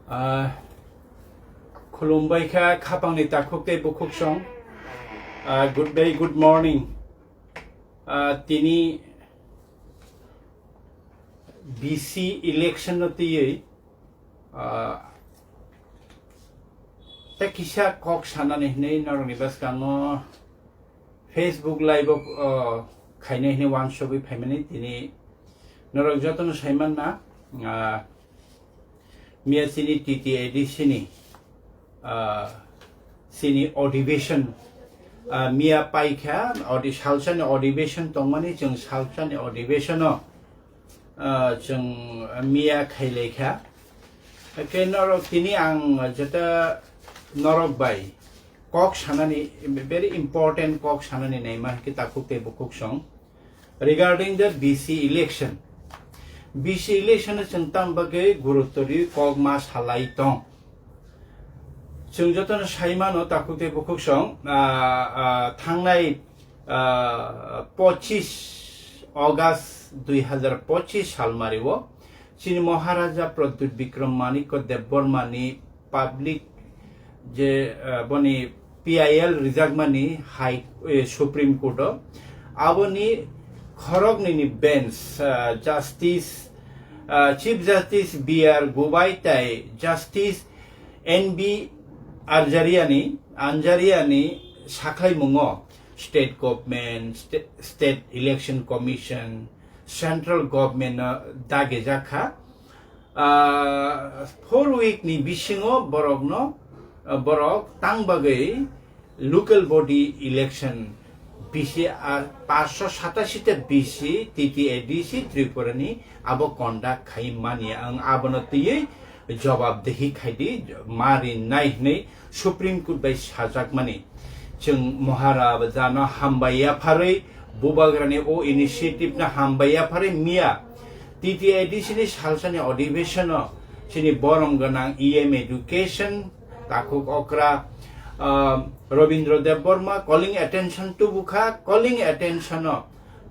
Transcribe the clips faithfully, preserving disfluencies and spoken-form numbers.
Ah, khulumbai kha khapangni takhuk tei bukhuk song. Ah, good day, good morning. Ah, tini B C election no twiwi, ah, tei kisa kok sanani hinwi norokni bwskango Facebook live o, ah, khainai hinwi uansugwi phaimani tini norok jotono saimanna, ah, miya chini T T A D C ni, ah, chini adhiveshon, ah, miya paikha, odi-, salsani adhiveshon tongmani, chwng salsani adhiveshono, ah, chwng miya khailaikha. Hake norok tini ang jeta norok bai kok sanani, very important kok sanani naima hake takhuk tei bukhuk song. Regarding the B C election, B C election no chwng tam bagwi gurutto ri kok ma salai tong. Chwng jotono sai mano takhuk tei bukhuk song, ah, ah, thangnai, ah, pochis August dui hazar pochis salmari o chini Maharaja Pradyut Bikram Manikya Debbarma ni public je, ah, boni P I L rijakmani High, eh, Supreme Court o, aboni khoroknwi ni bench, ah, Justice, ah, Chief Justice B R Gobai tai Justice N B Arjariani, Anjariani sakhaimungo state government, sta-, state election commission, central government no dagijak kha. Ah, four week ni bisingo borokno, ah, borok tang bagwi local body election B C, ah, paanch sho satashi ta B C, T T A D C Tripura ni abo conduct khai manya. Ang abono twiwi jobab dehi khaidi, ma rinai hinwi Supreme Court bai sajakmani. Chwng Maharaja no hambai yapharwi, Bubagrani o initiative no hambai yapharwi miya T T A D C ni salsani adhiveshon o chini borom gwnang E M Education, takhuk okra, ah, Rabindra Debbarma calling attention tubukha, calling attention o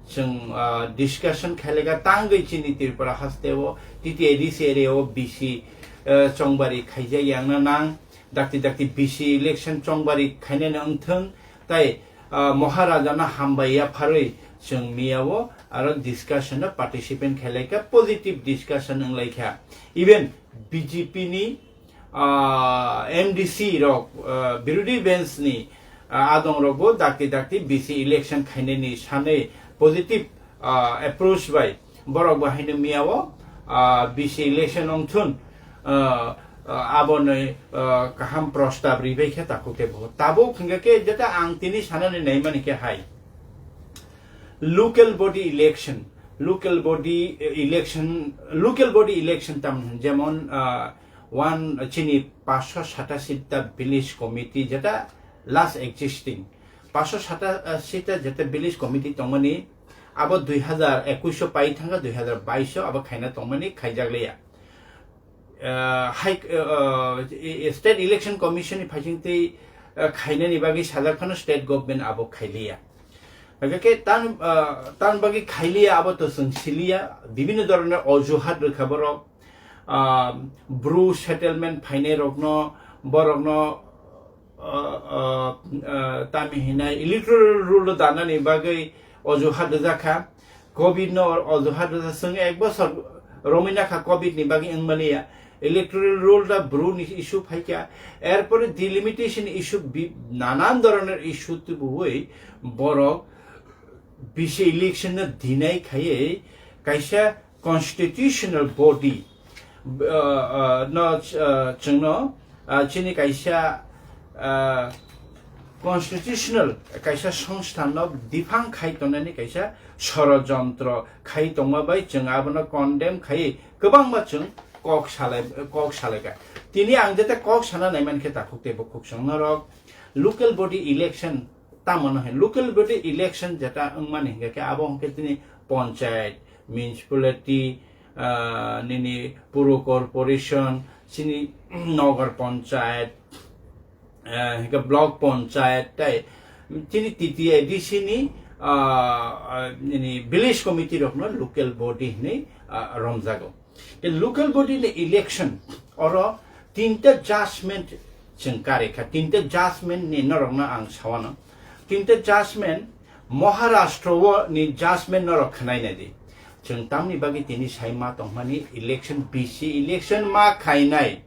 chwng, ah, discussion khailaikha tangwi chini Tripura haste o T T A D C area o B C, ah, chongbari khaijak yangna nang, dakti dakti B C election chongbari khainani wngthwng, tai, ah, Maharaja no hambai yapharwi chwng miya o aro discussion o participant khailaikha, positive discussion wnglaikha. Even B J P ni, ah, M D C rok, ah, birodhi bench ni, ah, adong rok bo dakti dakti B C election khainani sanwi positive, ah, approach bai borok bo haino miya o, ah, B C election wngthun, ah, ah, aboni, ah, kaham prostab ribai khe takhuk tei bukhuk. Tabuk hingkha khe jeta ang tini sanani naimani khe hai. Local body election, local body, eh, election, local body election tamni hwn, jemon, ah, one, chini paanch sho satashi ta village committee jeta last existing, paanch sho satashi ta jeta village committee tongmani, abo dui hazar ekush o pai thangkha, dui hazar bais o abo khaina tongmani, khaijak liya. Ah, hai, ah, ah, e-, e-, State Election Commission ni phaising twi, ah, khainani bagwi sajak phano state government abo khailiya. Hingkha khe tan, ah, tan bagwi khailiya abo to chwng siliya, bibhinno dhoronor ojuhat rwkha borok, ah, Bru settlement phainai rokno, borokno, ah, ah, ah, tami hinai electoral roll o danani bagwi ojuhat rwjak kha, covid no ojuhat rwjak, chwng ek bosor romwi nakha covid ni bagwi wngmani ya, electoral roll da Bru ni issue phaikha, erpore delimitation issue bi-, nanan dhoronor issue tubuwi borok B C election no deny khaiwi kaisa constitutional body, uh, uh, no, uh, chwngno, uh, chini kaisa, uh, constitutional kaisa songsthanno diphang khai tongnani kaisa sorojontro khai tongma bai chwng abono condemn khai kwbangma chwng kok salai, kok salaikha. Tini ang jeta kok sana naiman khe takhuk tei bukhuk song norok local body election tamo no hai local body election jeta wngmani hingkha khe abo hingkhe tini panchayat, municipality, ah, nini puro corporation, chini nogar panchayat, ah, hingkhe block panchayat tei chini T T A D C ni, ah, ah, nini village committee rokno local body hinwi, ah, romjago. Tei local body ni election oro Tinta judgment chwng karikha, tinta judgment ni norokno ang sawano. Tinta judgment Maharashtra o ni judgment norok khwnai nai di. Chwng tamni bagwi tini sai ma tongmani election bisi election ma khainai.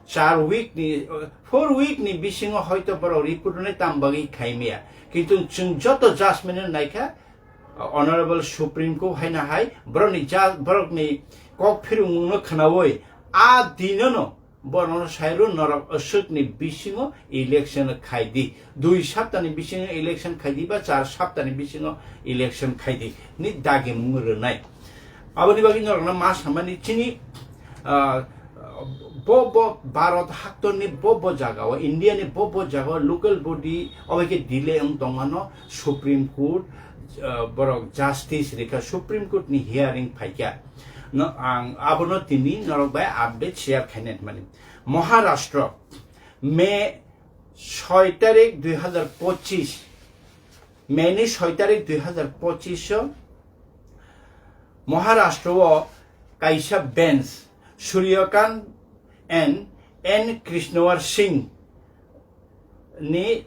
Char week ni, four week ni bisingo hoito borok report rwnai tam bagwi khaimaya. Kintu chwng joto judgment no naikha, Honorable Supreme Court haino hai borokni ja-, borokni kok phirwngmungno khwnaui a dinono borokno sairw norok aswkni bisingo election khaidi, dui saptani bisingo election khaidi ba char saptani bisingo election khaidi ni dagimung rwnai. Aboni bagwi norokno ma samani chini, ah, bo, bo Bharat haktorni bo, bo jagao, India ni bo, bo jagao local body obaikhe delay wng tongmano Supreme Court, ah, borok justice rikha, Supreme Court ni hearing phaikha. No, ang abono tini norok bai update share khainai mani. Maharashtra, May soi tarik dui hazar pochis, May ni soi tarik dui hazar pochis o Maharashtra o kaisa bench Suryakant and N Krishnawar Singh ni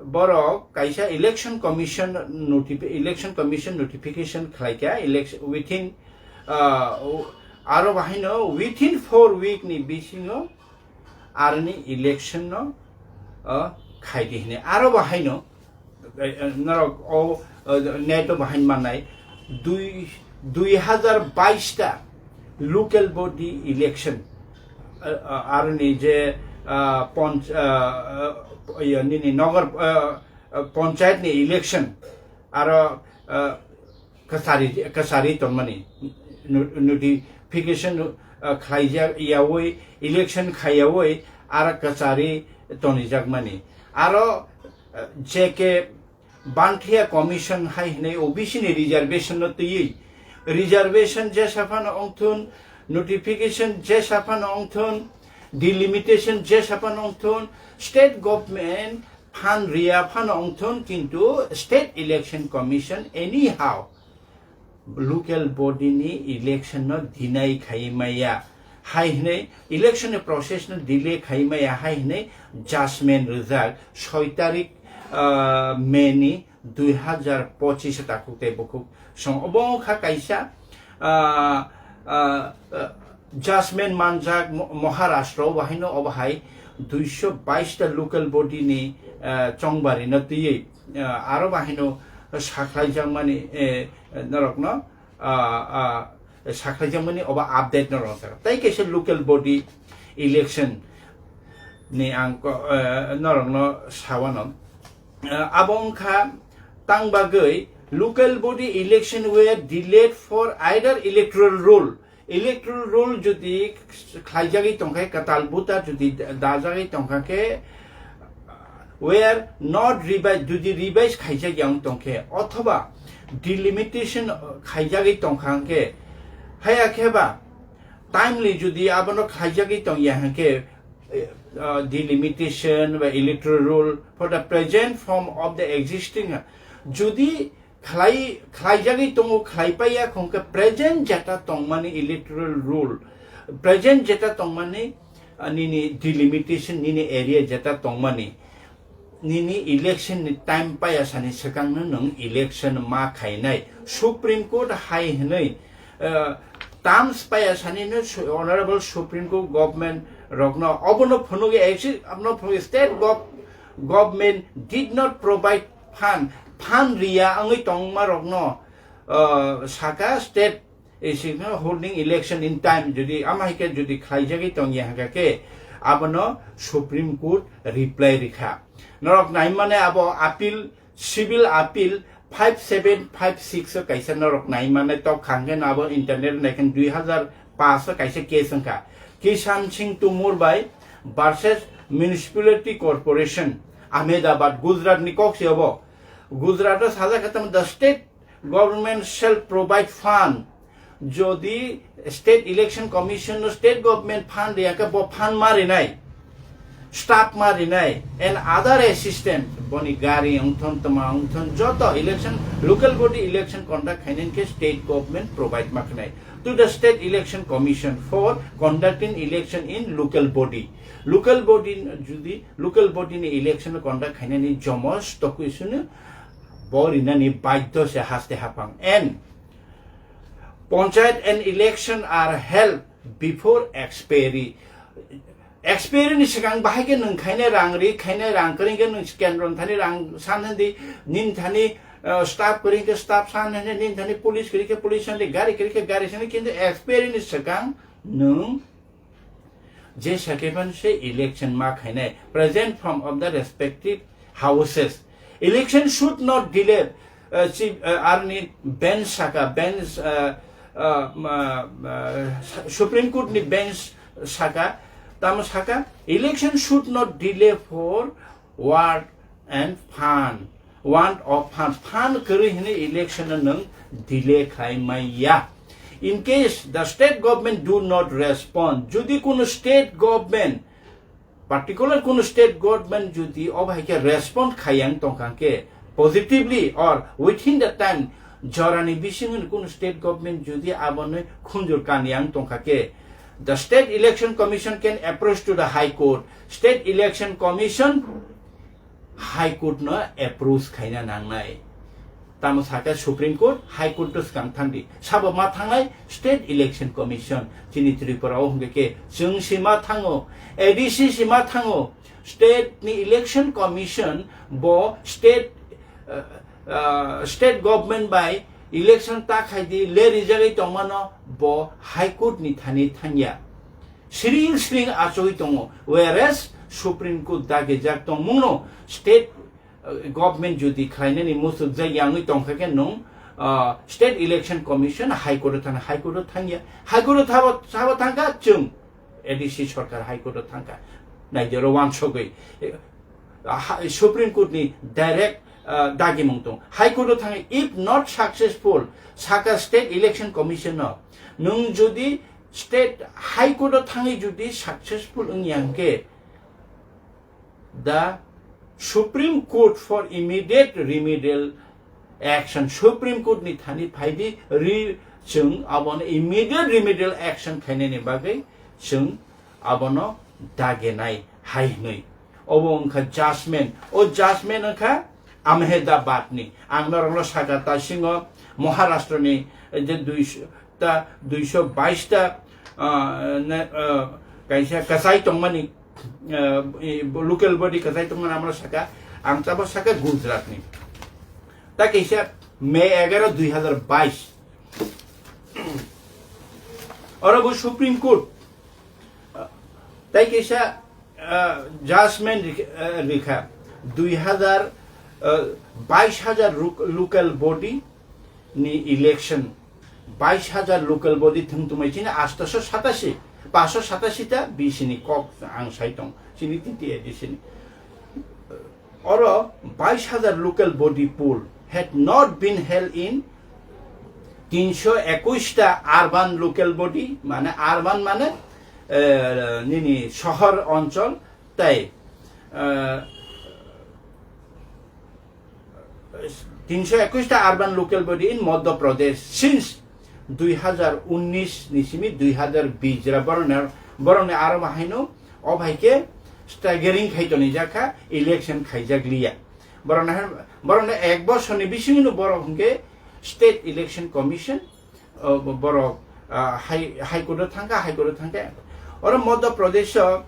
borok kaisa election commission notifi-, election commission notification khlaikha election within, ah, aro bahaino within four week ni bisingo aroni election no, ah, khaidi hini aro bahaino, eh, eh, norok o, eh, neto bahain mannai dui, dui hazar bais ta local body election, eh, eh, aroni je, ah, ponch-, ah, ah, iya, nini nogor, ah, ah, panchayat ni election aro, ah, kasari, kasari tongmani no-, notification, ah, khlaijak yaui election khaiyaui aro kasari tonijakmani aro, ah, J K Banthia Commission hai hinwi O B C ni reservation no twiwi, reservation jesa phano wngthun, notification jesa phano wngthun, delimitation jesa phano wngthun, state government phan riya phano wngthun, kintu State Election Commission anyhow local body ni election no deny khai maya hai hinwi election ni process no delay khai maya hai hinwi judgment rijak soi tarik, ah, May ni dui hazar pochis takhuk tei bukhuk song obo wngkha kaisa, ah, ah, ah, judgment manjak Mo-, Maharashtra o bahaino obo hai duiso bais ta local body ni, ah, chongbari no twiwi, ah, aro bahaino sakhlaijakmani, eh, norokno, ah, ah, sakhlaijakmani obo update no rwngthar. Tai kaisa local body election ni ang ko-, eh, norokno sawano. Eh, abo wngkha tang bagwi local body election were delayed for either electoral roll. Electoral roll jodi khlaijagwi tongkha, kwtal voter jodi dajagwi tongkha khe, were not revised, jodi revise khaijak yang tongkhe, othoba delimitation khaijagwi tongkha hwnkhe, haya khe ba timely jodi abono khaijagwi tongya hwnkhe, eh, uh, delimitation ba electoral roll for the present form of the existing, jodi khlai, khlaijagwi tongo, khlai paiya khongkhe present jeta tongmani electoral roll, present jeta tongmani, ah, nini delimitation, nini area jeta tongmani, nini election ni time paiya sani swkangno nwng election ma khainai. Supreme Court hai hwnwi, ah, terms paiya sani no su-, Honorable Supreme Court government rokno obono phunugwi exi-, abono phunugwi state gov-, government did not provide fund, fund riya wngwi tongma rokno, ah, saka state, eh, sino holding election in time, jodi ama hai khe jodi khlaijagwi tongya hwnkha khe abono Supreme Court reply rikha. Norok naimane abo appeal, civil appeal five seven five six o kaisa norok naimane tok khangkhe no abo internet naikhe dui hazar paanch o kaisa case wngkha. Kishan Singh Tumur bai versus Municipality Corporation, Ahmedabad, Gujarat ni kok se obo. Gujarat o sajak khe tamo the state government shall provide fund. Jodi State Election Commission no state government fund riya khe bo fund ma rinai, staff ma rinai, and other assistant, boni gari wngthon, tma wngthon, joto election, local body election conduct khainani khe state government provide ma khnai. to the State Election Commission for conducting election in local body. Local body jodi local body ni election conduct khainani jomos tokwi sunu bo rinani baidho se haste hapang. And panchayat and election are held before expiry. Expiry ni swkang bahai khe nwng khainai rang ri, khainai rang kwrwi khe nwng kendro ni thani rang san hwn di, nini thani, uh, staff kwrwi khe staff san hwn di, nini thani police kwrwi khe police san di, gari kwrwi khe gari san di, kintu expiry ni swkang nwng je second se election ma khainai present form of the respective houses. Election should not delay, uh, chief, uh, arni bench saka, bench, uh, uh, ma, uh, Supreme Court ni bench saka, tamo saka, election should not delay for want and fund, want of fund, fund kwrwi hwnwi election no nwng delay khlai maya. In case the state government do not respond, jodi kono state government, particular kono state government jodi obo hai khe respond khayang tongkha khe positively or within the time jorani bisingo kono state government jodi aboni khunjur kaniyang tongkha khe, the State Election Commission can approach to the High Court. State Election Commission High Court no approach khaina nangnai. Tamo sakha Supreme Court, High Court to swkang thangdi. Sabo ma thangnai State Election Commission. Chini Tripura o hwnkhe khe chwng si ma thango, A D C si ma thango. State ni Election Commission bo state, uh, uh, state government bai election ta khaidi le rijagwi tongmano bo High Court ni thani thangya. Siring siring achugwi tongo. Whereas Supreme Court dagijak tongmungno state, uh, government jodi khlainani muchukjak yangwi tongkha khe nwng, uh, State Election Commission High Court o thangna, High Court o thangya. High Court o thabo, thabo thangkha chwng A D C sarkar High Court o thangkha. Naidi oro wansugwi, eh, ha-, Supreme Court ni direct, uh, dagimung tong. High Court o thangwi, if not successful, saka State Election Commission no, nwng jodi State High Court o thangwi jodi successful wngya hwnkhe, the Supreme Court for immediate remedial action, Supreme Court ni thani phaidi ri chwng abono immediate remedial action khainani bagwi chwng abono dagenai hai hwnwi. Obo wngkha judgment. O judgment wngkha Ahmedabad ni. Ang norokno saka ta singo Maharashtra ni je duish-, ta duiso bais ta, ah, ne, ah, kaisa kwchai tongmani, ah, i, local body kwchai tongmani amro saka, ang tabo saka Gujarat ni. Ta kaisa May egaro dui hazar bais. Oro bo Supreme Court, ah, tai kaisa, ah, judgment rik-, ah, rikha dui hazar, ah, bais hazar ruk-, local body ni election, bais hazar local body thwng tongmai chini astaso satasi, paso satasi ta B C ni kok ang sai tong, chini T T A D C ni. Oro bais hazar local body poll had not been held in tinso ekush ta urban local body, mane urban mane, eh, nini sohor onchol tai, eh, tinso ekush ta urban local body in Madhya Pradesh since dui hazar unnish ni simi dui hazar bish jora borokni, borokni aro bahaino o bai khe staggering khai tonijak kha, election khaijak liya. Borokni, borokni ek bosorni bisingno borok hwnkhe State Election Commission, o, bo-, borok, ah, High, High Court o thangkha, High Court o thangkha. Oro Madhya Pradesh o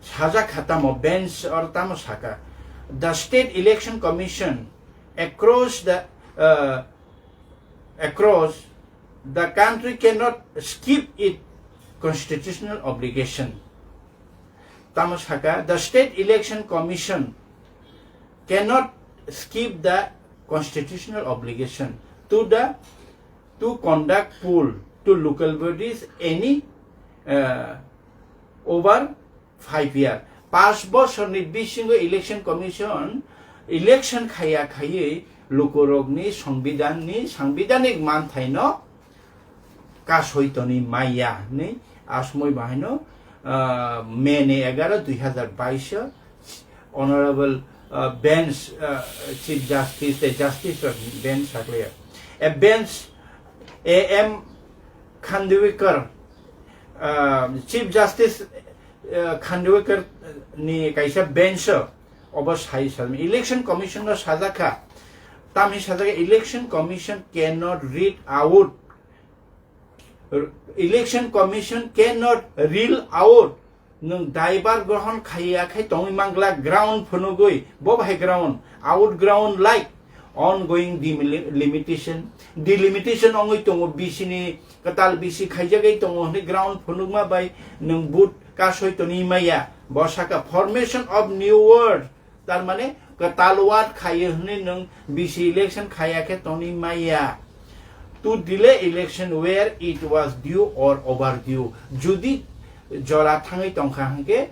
sajak kha tamo bench or tamo saka, the State Election Commission across the, ah, across the country cannot skip its constitutional obligation. Tamo saka, the State Election Commission cannot skip the constitutional obligation to the, to conduct poll to local bodies any, uh, over five year. Paanch bosorni bisingo Election Commission election khaya khaywi lukurokni songbidanni, sangbidanik manthaino kasoi toni maya hinwi asmoi bahaino, ah, May ni egaro dui hazar bais o Honorable, ah, Bench, ah, Chief Justice tei Justice rok bench saklaiya. A bench, A M Khandwikar, ah, Chief Justice, ah, Khandwikar ni kaisa bench o obo sai sajak, Election Commission no sajak kha, tamni sajak, "Election Commission cannot read out, Election Commission cannot rule out." Nwng daibar grohon khaiya khe tongwi mangla, ground phunugwi, bo bahai ground, out ground like ongoing demili-, limitation, delimitation wngwi tongo, B C ni kwtal B C khaijagwi tongo hwnwi ground phunukma bai nwng vote kasoi toni maya. Bo saka formation of new ward, tar mane kwtal ward khaiwi hwnwi nwng B C election khaiya khe toni maya. To delay election where it was due or overdue. Jodi jora thangwi tongkha hwnkhe,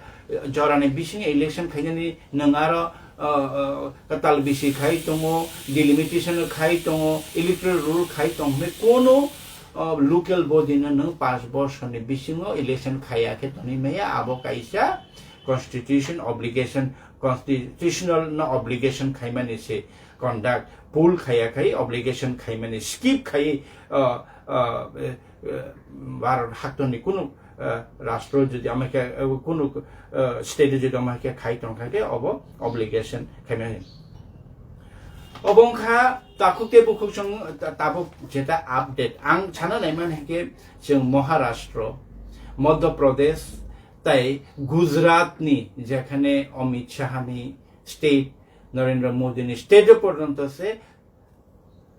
jorani bising election khainani nwng aro, uh, uh, kwtal B C khai tongo, delimitation khai tongo, electoral roll khai tong hwnwi kono, uh, local body no nwng panch bosorni bisingo election khaiya khe toni maya, abo kaisa constitution obligation, constitutional no obligation khaimani se, conduct, pull khaiya khai obligation khaimani, skip khai, uh, uh, eh, eh, Bharat haktoni kunu, eh, rastro jodi ama khe, eh, kunu, eh, state jodi ama khe khai tong kha khe obo obligation khaimani. Obo wngkha takhuk tei bukhuk chwng ta-, tabuk jeta update. Ang sana naimani hwnkhe chwng Maharashtra, Madhya Pradesh tei Gujarat ni, jekhane Amit Shah ni state, Narendra Modi ni state o porjonto se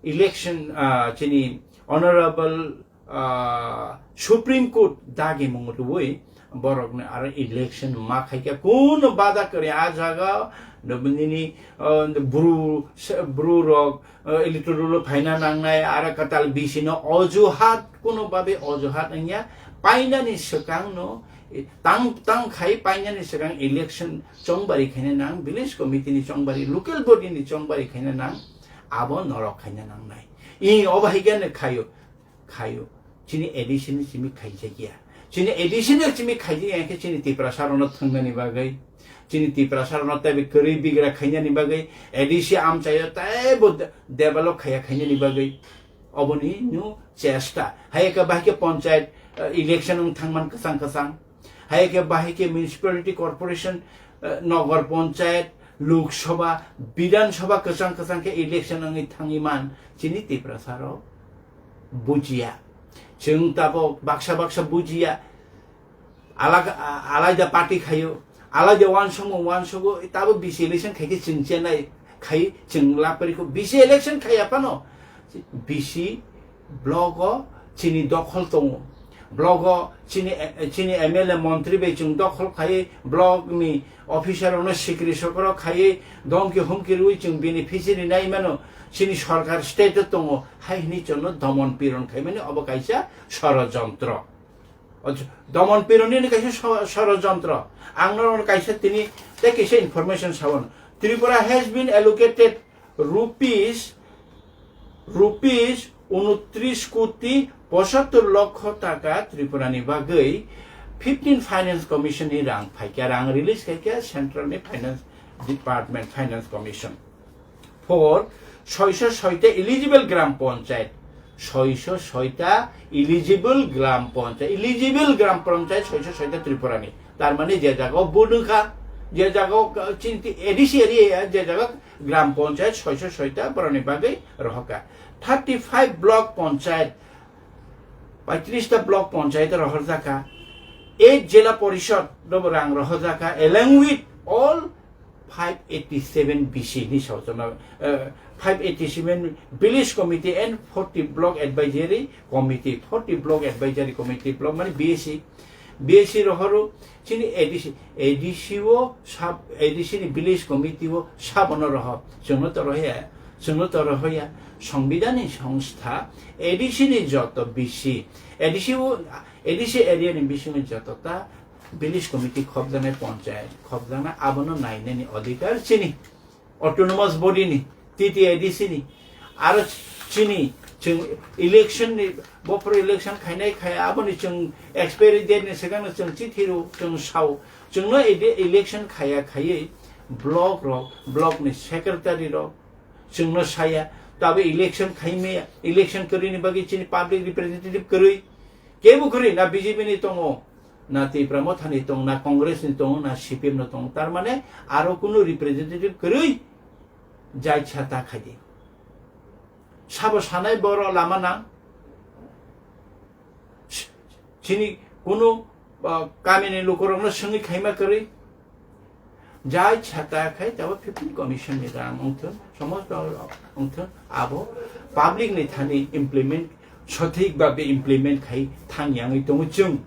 election, ah, chini honorable, ah, Supreme Court dagi mung rwui borokni aro election ma khaikha, kunu bada kwrwi. A jaga nini, ah, bru, bru rok, ah, electoral roll o phaina nangnai, aro kwtal B C no ojuhat, kunu babe ojuhat wngya, painani swkang no, eh, tang tang khai painani swkang election chongbari khaina nang, village committee ni chongbari, local body ni chongbari khaina nang, abo norok khaina nangnai. I obo hai khe khaio, khaio. Chini A D C ni simi khaijakya. Chini A D C ni simi khaijakya khe chini Tiprasa rokno thwngnani bagwi, chini Tiprasa rokno teibo kwrwi bigra khainani bagwi, A D C amchaio teibo de-, develop khaiya khainani bagwi. Oboni no chesta. Hai khe bahai khe panchayat, eh, election wng thangman kwchang kwchang. Hai khe bahai khe municipality corporation, eh, nogor panchayat, Lok Sabha, Bidhan Sabha kwchang kwchang khe election wngwi thangwi man chini Tiprasa rok bujiya. Chwng tabuk baksa baksa bujiya. Alaga-, a-, alaida party khaio, alaida uansukmung uansugo, tabuk B C election khaikhe chwng chenai khai chwng lapri kho. B C election khaiya phano B C block o chini dokhol tongo. Block o chini, chini M L A montri bai chwng dokhol khai, block ni officer rokno sikri sokro khai, domki humki rwi chwng beneficiary nai mano. Chini sorkar state o tongo, hai hwnwi chwngno domon piron khaimani obo kaisa sorojontro. Oj-, domon pironi ni kaisa so-, sorojontro. Ang norok kaisa tini tei kaisa information sabon. Tripura has been allocated rupees, rupees unotris koti pochattor lokho taka Tripura ni bagwi fifteen Finance Commission ni rang phaikha, rang release khaikha Central ni Finance Department, Finance Commission. For soiso soita eligible gram panchayat, soiso soita eligible gram panchayat, eligible gram panchayat soiso soita Tripura ni. Tar mane je jaga o budung kha, je jaga o, uh, chinti A D C area ya, je jaga gram panchayat soiso soita boroni bagwi rohor kha. Thirty five block panchayat, paitris ta block panchayat rohor jakha. Eight jila porishod robo rang rohor jakha, along with all five eighty seven B C ni sojona, eh, five eighty seven village committee and forty block advisory committee, forty block advisory committee, block mane B A C, B A C rohoro chini A D C, A D C o sab, A D C ni village committee o sabono roho, chwngno to rohya, chwngno to rohya, songbidani songstha, A D C ni joto B C, A D C o, A D C area ni bisingo joto ta village committee khopjaknai, panchayat khopjaknai, abono nainani adhikar chini autonomous body ni, T T A D C ni, aro chini chwng election ni, bophoro election khainai khai, aboni chwng expiry date ni swkangno chwng chithi rw, chwng sao, chwngno ele-, election khaiya khaiwi block rok, block ni secretary rok chwngno saya, tabo election khaimaya, election kwrwini bagwi chini public representative kwrwi, Kebo kwrwi, na B J P ni tongo, na Tipra Motha ni tongo, na Congress ni tongo, na C P M no tongo. Tar mane aro kunu representative kwrwi jai chata khaidi. Sabo sanai boro lama nang. Chini kunu, ah, kamini lukurokno swngwi khaima kwrwi. Jai chata khai tabo fifteen commission ni rang wngthun, somosto wngthun, abo public ni thani implement, sothik babe implement khai thang yangwi tongo chwng.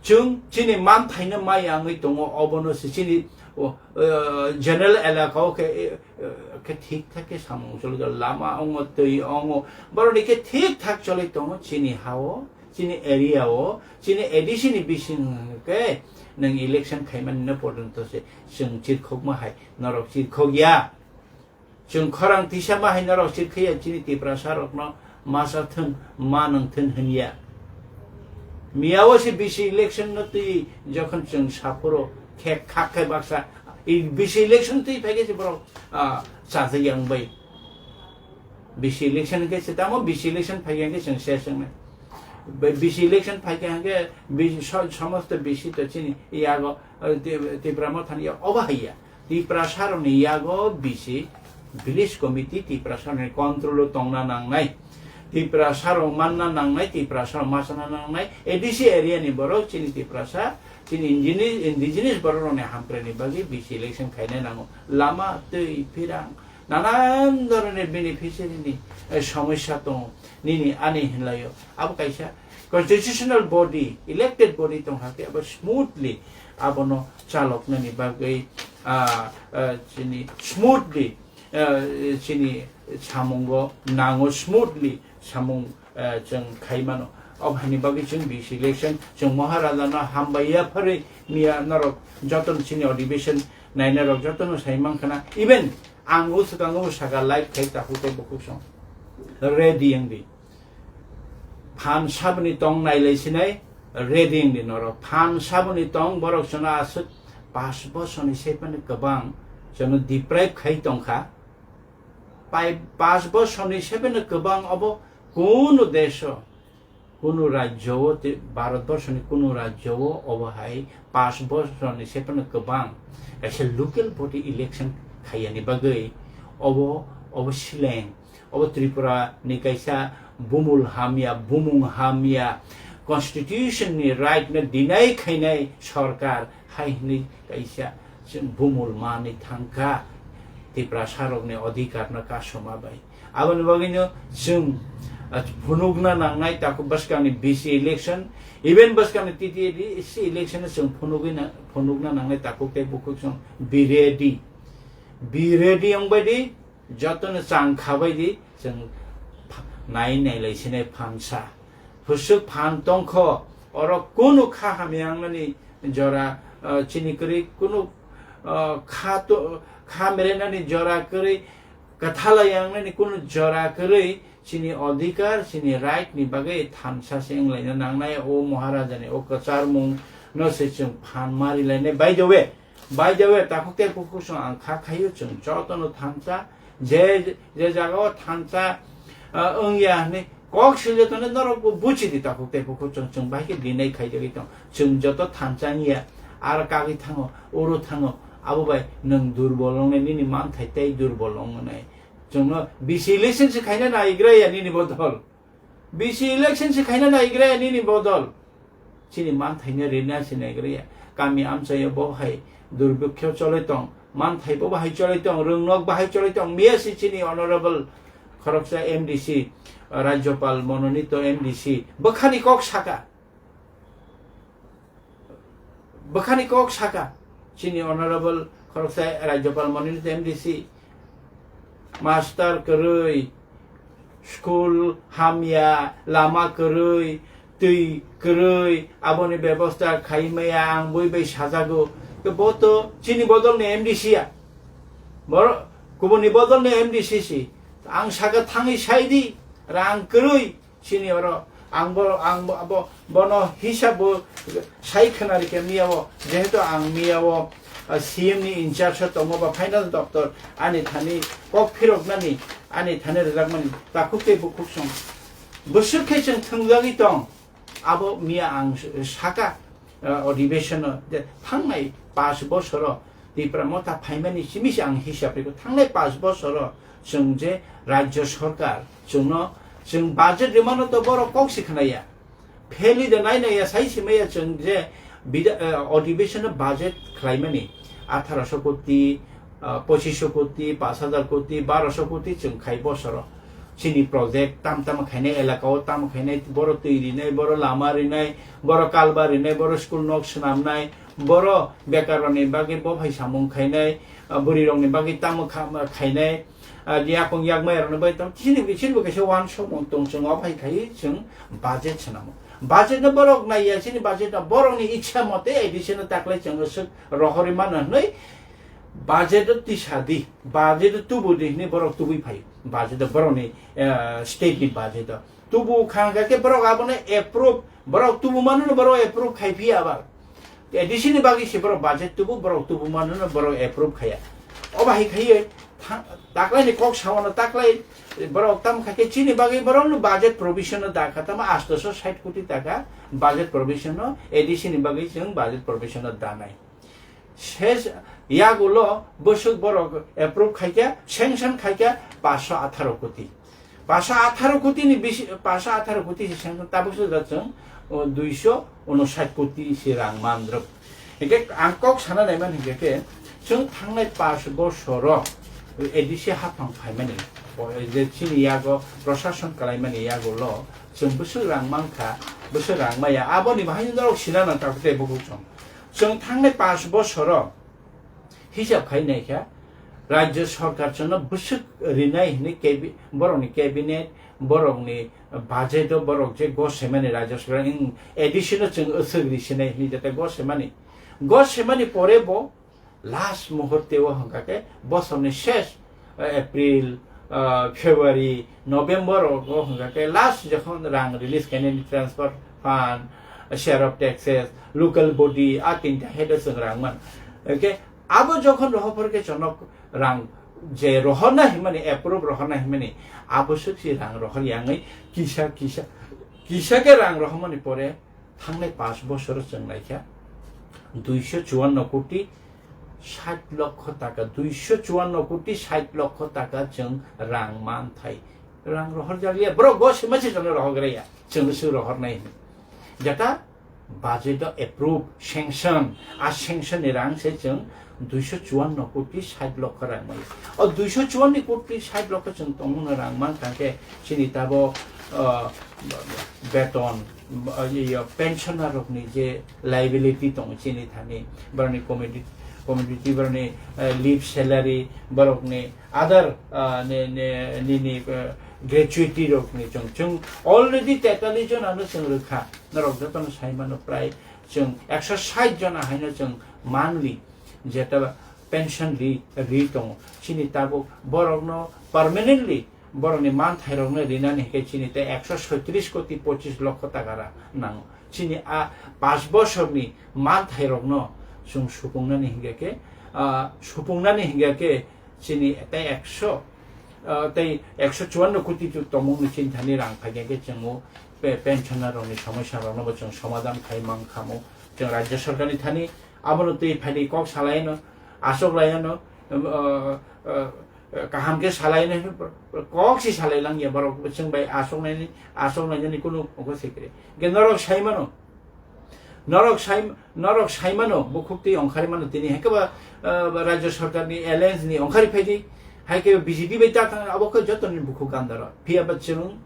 Chwng chini manthaino ma yangwi tongo, obono se chini, o, eh, general elaka o khe, eh, eh, khe thik thak khe samung choli tongo, lama ongo, twi ongo, boroni khe thik thak choli tongo chini ha o. Chini area o, chini A D C ni bising hwnkhe nwng election khaimani no porjonto se chwng chirkhokma hai norok chirkhok ya. Chwng khorang tisa ma hai norok chirkhaiya, chini Tiprasa rokno masa thun, ma nang thun hwnya. Miya o se B C election no twi jokhon chwng saphuru khe khak khai baksa, i B C election twi phaikhe se borok, ah, chajak yang bai. B C election hwnkhe se tamo B C election phaikhe hwnkhe chwng se swngnai. Bai B C election phaikhe hwnkhe B C so-, somosto B C to chini yago, eh, Ti-, Tipra Mothani yago obo haiya. Tiprasa rokni yago B C village committee Tiprasa rokni control o tongna nangnai. Tiprasa rok manna nangnai, Tiprasa rok machana nangnai. A D C area ni borok chini Tiprasa, chini indigenous, indigenous borok rokni hamkrai ni bagwi B C election khaina nango. Lama, twi, phirang, nanan dhoroner beneficiary ni, eh, somosya tongo, nini ani hinlaio. Abo kaisa constitutional body, elected body tongkha khe abo smoothly abono chaloknani bagwi, ah, ah, chini smoothly, ah, chini samungo nango, smoothly samung, eh, chwng khai mano. Obo haini bagwi chwng B C election, chwng Maharaja no hambai ya pharwi miya norok jotono chini adhibeshon nainai rok jotono sai mankha na. Even ang o swkango saka live khai takhuk tei bukhuk song. Ready wng di. Phan saboni tong nailai sinai, ready wng di norok. Phan saboni tong borok chwngno aswk pas bosorni sai phano kwbang chwngno deprive khai tongkha. Pai pas bosorni sai phano kwbang obo kunu deso, kunu rajyo o, te-, Bharat borsoni kunu rajyo o obo hai pas bosorni sai phano kwbang kaisa local body election khaiyani bagwi obo, obo sileng, obo Tripura ni kaisa bumul hamya, bumung hamya, constitution ni right no deny khainai sorkar hai hwnwi kaisa chwng bumul manwi thangkha Tiprasa rokni adhikar no kasuma bai. Aboni bagwino chwng, ah, phunukna nangnai takhuk bwskangni B C election, even bwskangni T T A D C election no chwng phunugwi na, phunukna nangnai takhuk tei bukhuk chwng be ready. Be ready wng bai di, jotono chang kha bai di, chwng pha-, nai nailai sinai phansa. Hwswk phan tongkho, oro kunu kha hamya wngnani jora, ah, chini kwrwi, kunu, ah, kha to-, kha merenani jora kwrwi, kwthala yangnani kunu jora kwrwi, chini adhikar, chini right ni bagwi thansa se wnglaina nangnai, o Maharaja ni o kwcharmung no se chwng phan ma rilainai. By the way, by the way, takhuk tei bukhuk song ang kha khaio, chwng jotono thansa, je, je jaga o thansa, ah, wngya hwnwi kok sile tongno norok bo buchi di takhuk tei bukhuk chwng, chwng bai khe dinai khaijagwi tong. Chwng joto thansa wngya, aro kagwi thango, uro thango, abo bai nwng durbol wngnai, nini manthai tei durbol wngnai. Chwngno B C election se khaina naigra ya nini bodol. B C election se khaina naigra ya nini bodol. Chini manthaino rina se naigra ya. Kami amchaio bo hai durbikkhyo choloi tong. Manthai bo bahai choloi tong. Rwngnok bahai choloi tong. Miya se chini honorable khoroksa M D C, Rajyopal mononito M D C. Bwkhani kok saka. Bwkhani kok saka, chini honorable khoroksa Rajyopal mononito M D C, master kwrwi, school hamya, lama kwrwi, twi kwrwi, aboni bebosta khai maya, ang bui bai sajago. Bo to chini bodolni M D C ya. Boro kubuni bodolni M D C si. Ang saka thangwi sai di, rang kwrwi, chini oro ang bo, ang bo, abo, bono hisab bo sai khna rikhe miya o, jehetu ang miya o, ah, C M ni in charge o tongo ba finance doctor, ani thani kok phiroknani, ani thani rwjakmani takhuk tei bukhuk song. Bwswk khe chwng thwngjagwi tong, Abo miya ang s-, saka, uh, odibeshono je thangnai pash bosoro Tipra Motha phaimani simi se ang hisab rikho, thangnai pash bosoro chwng je rajya sarkar chwngno, chwng budget rimano to borok kok si khnaya. Pheli de nai nai ya, sai si maya chwng je bida-, eh, odibeshono budget khlaimani atharo sho koti, ah, pochish sho koti, pash hajar koti, baro sho koti chwng khai bosoro. Chini project tam tam khainai, elaka o tam khainai, boro twi rinai, boro lama rinai, boro kalba rinai, boro school nok swnamnai, boro bekar rokni bagwi bo phai samung khainai, ah, bwrwi rokni bagwi tamo kha-, khainai, ah, yakung yakmai rokni bagwi tam, chini, chini bo kaisa uansukmung tong chwng o phai khai chwng budget swnamo. Budget no borok naiya, chini budget no borokni ichha mote A D C no taklai chwng swk rohorwi mano hwnwi budget o tisa di, budget o tubu di hwnwi borok tubui phai. Budget o borokni, eh, state ni budget o tubu kha hwnkha khe borok abono approve, borok tubu mano no borok approve khai phiya abar. A D C ni bagwi se borok budget tubu, borok tubu mano no borok approve khaiya. O bahai khaiwi tha-, taklai ni kok sao no taklai borok tam kha khe chini bagwi borok no budget provision no da kha, tamo asto sho sait koti taka budget provision no A D C ni bagwi chwng budget provision no da nai. Ses yagulo bwswk borok approve khaikha, sanction khaikha pash sho atharo koti. Pash sho atharo koti ni bisi, pash sho atharo koti se sanction tabuk se da chwng, o, dui sho unosait koti se rang man rwk. Hingke ang kok sana naiman hingke khe chwng thangnai pash bosoro A D C haphang phaimani, o, je chini yago prosason kalaimani yagulo chwng bwswk rang mankha, bwswk rang maya, aboni bahai norok sina nang kha tei bukhuk chwng. Chwng thangnai pash bosoro hisab khai naikha, rajya sarkar chwngno bwswk rinai hwnwi cabi-, borokni cabinet, borokni budget o borok je gos swaimani rajya sarkar, wng A D C no chwng aswk ri sinai hwnwi jeta gos swaimani. Gos swaimani pore bo last muhurte o hwnkha khe bosorni ses, eh, April, ah, February, November o, o hwnkha khe last jokhon rang release khainani transfer fund, share of taxes, local body, a tinta head o chwng rang man. Hwnkhe abo jokhon rohor khe chwngno rang je rohorna himani, approve rohorna himani, abo swk si rang rohor yangwi kisa, kisa, kisa khe rang rohormani pore thangnai pash bosoro chwng naikha duiso chuanno koti sait lokho taka, duiso chuanno koti sait lokho taka chwng rang man thai. Rang rohor jakliya, borok bo sima se chwngno rohor gra ya, chwngno swk rohor nai hwnwi. Jeta budget o approve, sanction, a sanction ni rang se chwng duiso chuanno koti sait lokho rang mai. O duiso chuanno koti sait lokho chwng tongmano rang man kha khe chini tabo, ah, beton, ah, iyo, pensioner rokni je liability tongo chini thani, borokni commodity, commodity, borokni, eh, leave salary, borokni other, ah, ni, ni, nini, eh, gratuity rokni chwng, chwng already tetali jonano chwng rwkha. Norok jotono sai mano, prai chwng ekso sait jona haino chwng monthly jeta pension ri, ri tongo. Chini tabuk borokno permanently borokni manthairokno rinani hinkhe chini tei ekso soitris koti pochis lokho taka ra nango. Chini a panch bosorni manthairokno chwng supungnani hinkhe khe, ah, supungnani hinkhe khe chini tei ekso, ah, tei ekso chuanno koti tu tongmungni chini thani rang phaikhe khe chwng o pe-, pensioner rokni somosya rokno bo chwng somadhan khai mang khamo. Chwng rajya sarkarni thani abono twi phaidi kok salaino, achuk laiano, ah, ah, kaham khe salaino, kok si salai langya borok chwng bai achuknaini, achuknaini kunu obo se kwrwi. Hwnkhe norok sai mano, norok sai, norok sai mano, bukhuk twi ongkhari mano tini, hai khe ba, ah, rajya sarkarni alliance ni ongkhari phaidi, hai khe B J P bai ta thang, abo khe jotoni bukhuk gandaro. Phiya ba chwng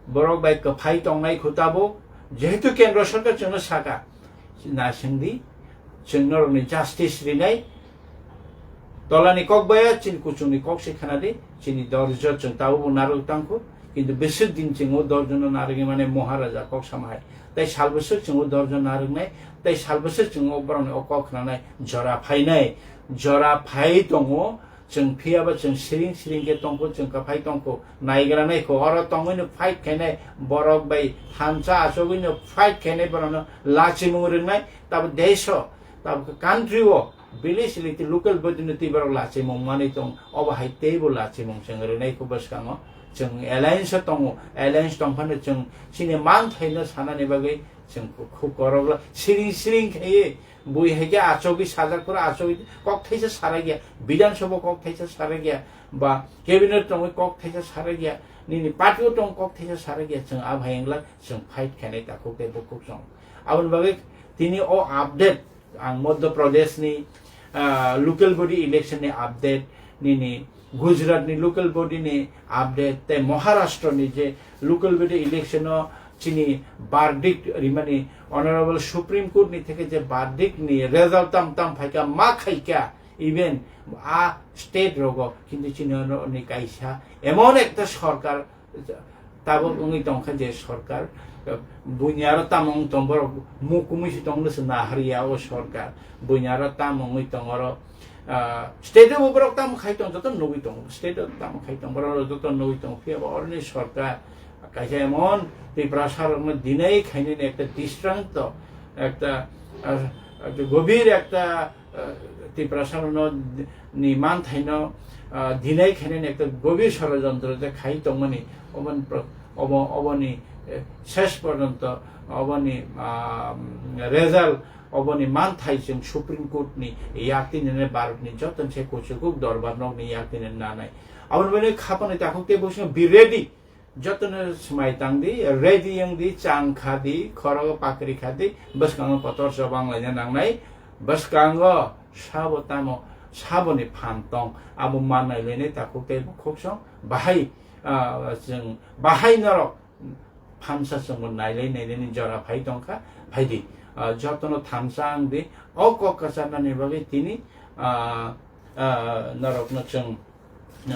borok bai kwphai tongnai kho tabuk, jehetu kendro sarkar chwngno saka, na swngdi, chwng norokni justice rinai, tolani kok baya chini kuchukni kok se khwnadi, chini dorjo chwng tabukbo narwk tangkho, kintu bwswk din chwng o dorjono narwgwi mane Maharaja kok sama hai. Tei sal bwswk chwng o dorjo narwknai, tei sal bwswk chwng o borokni o kok khwnanai jora phainai, jora phai tongo, chwng phiya ba chwng siring siring khe tongkho, chwng kwphai tongkho, naigranai kho, oro tongwino fight khainai, borok bai thansa achugwino fight khainai, borokno lachimung rwngnai, tabo desh o, tabo country o, village elite local body no twi borok lachimung manwi tong, obo hai teibo lachimung chwng rwnai kho bwskango, Chwng alliance o tongo, alliance tongphano chwng chini manthaino sanani bagwi chwng khub koroklo siring siring khaiwi bui hai khe achogwi sajak phuru achogwi kok thaisa sarakya, Bidhan Sabha kok thaisa sarakya, ba cabinet tongwi kok thaisa sarakya, nini party o tong kok thaisa sarakya, chwng a bhai wngla chwng fight khainai takhuk tei bukhuk chwng. Aboni bagwi tini o update ang Madhya Pradesh ni, ah, local body election ni update, nini Gujarat ni local body ni update, tei Maharashtra ni je local body election o chini verdict rimani Honorable Supreme Court ni theke je verdict ni result tam tam phaika ma khaika, even a state rogo, kintu chini ono ni kaisa emon ekta sorkar tabuk wngwi tongkha je sorkar, buini aro tamo wng tong borok mukumui se tongno se naharya o sorkar, buini aro tamo wngwi tong oro, ah, state o borok tamo khai tong joto nugwi tongo, state o tamo khai tong borok joto nugwi tongo, phiya bo oroni sorkar kaisa emon Tiprasa rokno dinai khainani ekta distranto, ekta, ah, ekta gobir ekta, ah, Tiprasa rokno ni manthaino, ah, dinai khainani ekta gobir sorojontro je khai tongmani, oboni pro-, obo, oboni, eh, ses porjonto oboni, ah, result, oboni manthai chwng Supreme Court ni yak tini nai Bharat ni joto se kuchukuk dorbar nok ni yak tini nanai. Aboni bagwi khapani takhuk tei bwskango be ready. Jotono swmai tang di, ready wng di, chang kha di, khorogo pakri kha di, bwskango kotor chobang laina nangnai, bwskango sabo tamo, saboni phan tong, abo mannai lainai takhuk tei bukhuk song, bahai, ah, chwng, bahai norok phansa chwngbo nailai nailai ni jora phai tongkha, phai di, ah, jotono thamsa wng di, o kok kwcharnani bagwi tini, ah, ah, norokno chwng,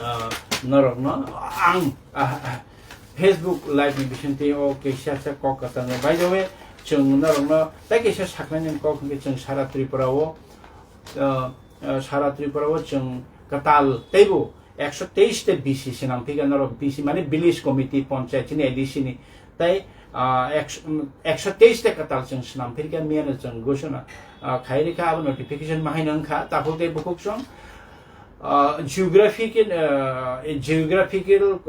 ah, norokno ang, ah, ah, Facebook live ni bisingtwi o kaisa sa kok kwcharnai. By the way, chwng norokno tei kaisa saknani kok hwnkhe chwng sara Tripura o, ah, ah, sara Tripura o chwng kwtal teibo ekso teis ta B C swnam phika norok B C mane village committee, ponchayat chini A D C ni tei, ah, ekso, ekso teis ta kwtal chwng swnam phirkha miyano chwng gosona, ah, khai rikha abo notification mahaino wngkha takhuk tei bukhuk song. Ah, geographical, ah, geographical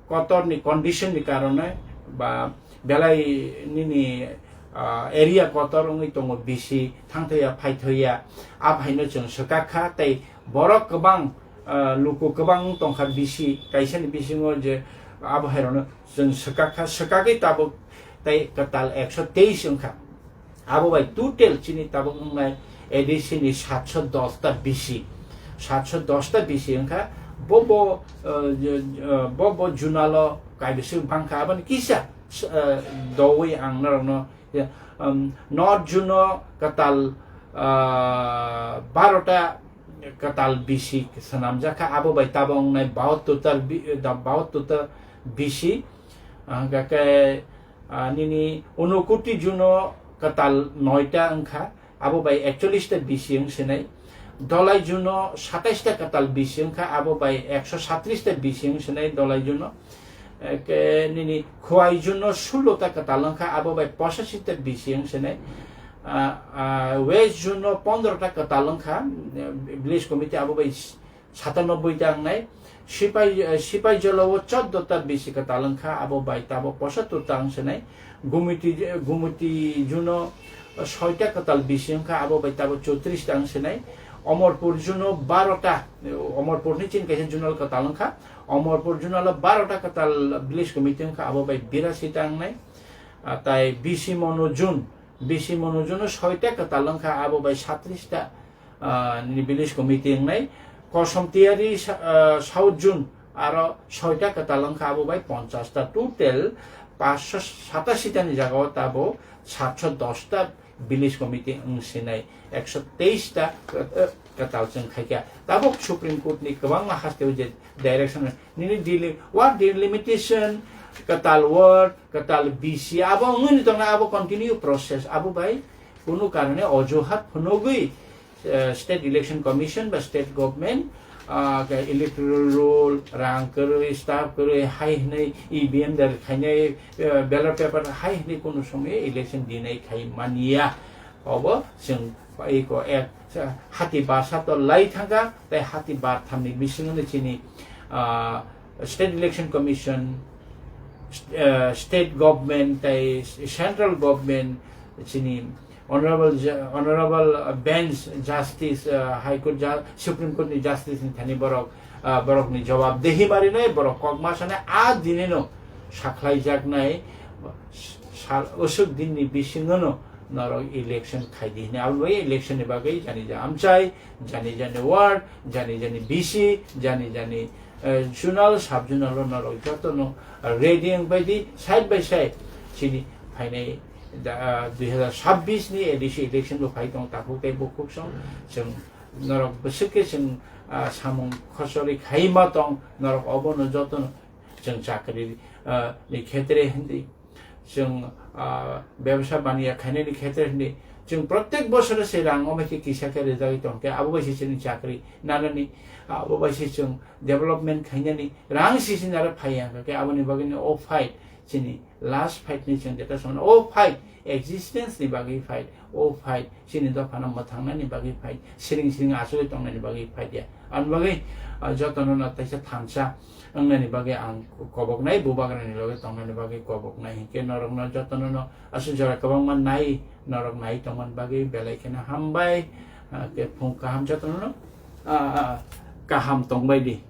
kotor ni condition ni karone ba belai nini, ah, area kotor wngwi tongo B C thangthaiya phaithoiya, a phaino chwng swkak kha tei borok kwbang, ah, luku kwbang wng tongkha B C kaisani bisingo je abo hairokno chwng swkak kha, swkagwi tabuk tei kwtal ekso teis wngkha. Abo bai total chini tabuk wngnai A D C ni satso dos ta B C, satso dos ta B C wngkha. Bo bo, eh, je, eh, bo bo junalo kaibising bangkha, aboni kisa, eh, dowi ang norokno, eh, um, North June o kwtal, ah, baro ta kwtal B C swnamjak kha, abo bai tabuk wngnai bahattor ta bi-, da-, bahattor ta B C, ah, hwnkha khe, ah, nini Unokuti June o kwtal noita wngkha, abo bai ekchollish ta B C wng sinai. Dolai June o satais ta kwtal B C wngkha, abo bai ekso satris ta B C wng sinai Dolai June o. Eke nini Khowai June o sullo ta kwtal wngkha, abo bai pochashi ta B C wng sinai. Ah, ah, West June o pondro ta kwtal wngkha, eh, village committee abo bai satanoboi ta wngnai. Sipai, eh, Sipaijala o choddo ta B C kwtal wngkha, abo bai tabuk pochattor ta wng sinai. Gumiti, Gumiti June o soita kwtal B C wngkha, abo bai tabuk chotris ta wng sinai. Omorpur June o baro ta, eh, Omorpur ni chini kaisa junal kwtal wngkha. Omorpur June o baro ta kwtal village committee wngkha, abo bai birasi ta wngnai. Ah, tai B C Monu June, B C Monu June o soita kwtal wngkha, abo bai satris ta ah, ni village committee wngnai. Kosom Tiyari sa-, ah, South June aro soita kwtal wngkha, abo bai ponchas ta, total paanch sho satashi ta ni jaga o tabuk satsho dos ta village committee wng sinai, ekso teis ta, eh, kwtal chwng khaikha. Tabuk Supreme Court ni kwbangma haste o je direction nini deli-, what delimitation, kwtal ward, kwtal B C, abo wngwi tongnai, abo continue process, abo bai kunu karone ojuhat phunugwi, eh, State Election Commission ba state government, ah, ke electoral roll, rang kwrwi, staff kwrwi, hai hwnwi E V M dar khainai, eh, ballot paper hai hwnwi kunu somoy election dinai khai manya. Obo chwng eko ek, hati bar sato lai thangkha, tei hati bar thamni bisingo chini, ah, State Election Commission, st- uh, state government tei central government chini honorable ju- honorable bench justice, uh, high court ju- supreme court ni justice ni thani borok, uh, borok ni jawab dehi marinai, borok kok ma sanai, a dinino sakhlai jaknai sal usuk din ni bisingo no norok election khai di hini. Abo bai election ni bagwi jani ja amchai, jani jani ward, jani jani B C, jani jani, eh, zonal, sub zonal o norok joto no ready wng bai di, side by side chini phainai da, ah, dui hazar sabbish ni A D C election bo phai tong takhuk tei bukhuk song. Chwng norok bwswk khe chwng, ah, samung khosori khai ma tong, norok obo no joto no chwng chakri, ah, ni khetre hindi. Chwng, ah, bebsa baniya khainani khetre hwnwi chwng protek bosoro se rang omo khe kisa khe rijagwi tong khe abo bai se chwngni chakri nanani, abo bai se chwng development khainani rang sisi naro phaiya hwnkhe aboni bagwino o fight chini last fight ni chwng jeta samano o fight existence ni bagwi fight, o fight chini dophano mwthangnani bagwi fight, siring siring achugwi tongnani bagwi fight ya. Aboni bagwi, ah, jotono no taisa thansa wngnani bagwi ang koboknai, bubagrani loge tongnani bagwi koboknai hinkhe norokno jotono no aswk jora kwbangma nai, norok nai tongmani bagwi belai kheno hambai, ah, khe phung kaham jotono no, ah, ah, kaham tongbai di.